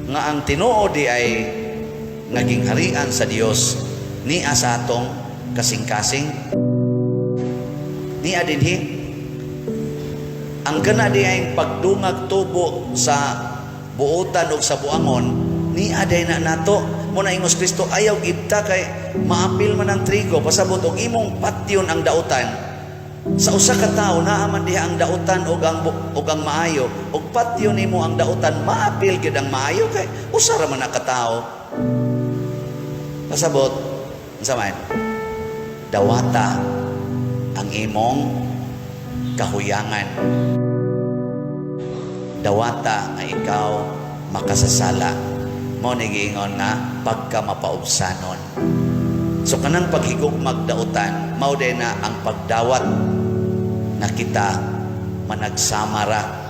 Nga ang tinuod di ay naging harian sa Dios niya sa atong kasing-kasing, niya dinhi. Ang kana di ay pagdungag tubo sa buotan o sa buangon, niya day na nato mo na. Ingos Kristo, ayaw ibta kay maapil man ang trigo. Pasabot og imong patyon ang dautan sa usa ka tawo, naa man diha ang dautan ug ang maayo, ug patyon nimo ang dautan, maapil gid ang maayo kay usa ra man na ka tawo. Pasabot, unsa man? Dawata ang imong kahuyangan. Dawata nga ikaw makasasala. Mo ni giingon nga pagka mapaubsanon. So kanang paghigugmag dautan, mao din na ang pagdawat na kita managsamara.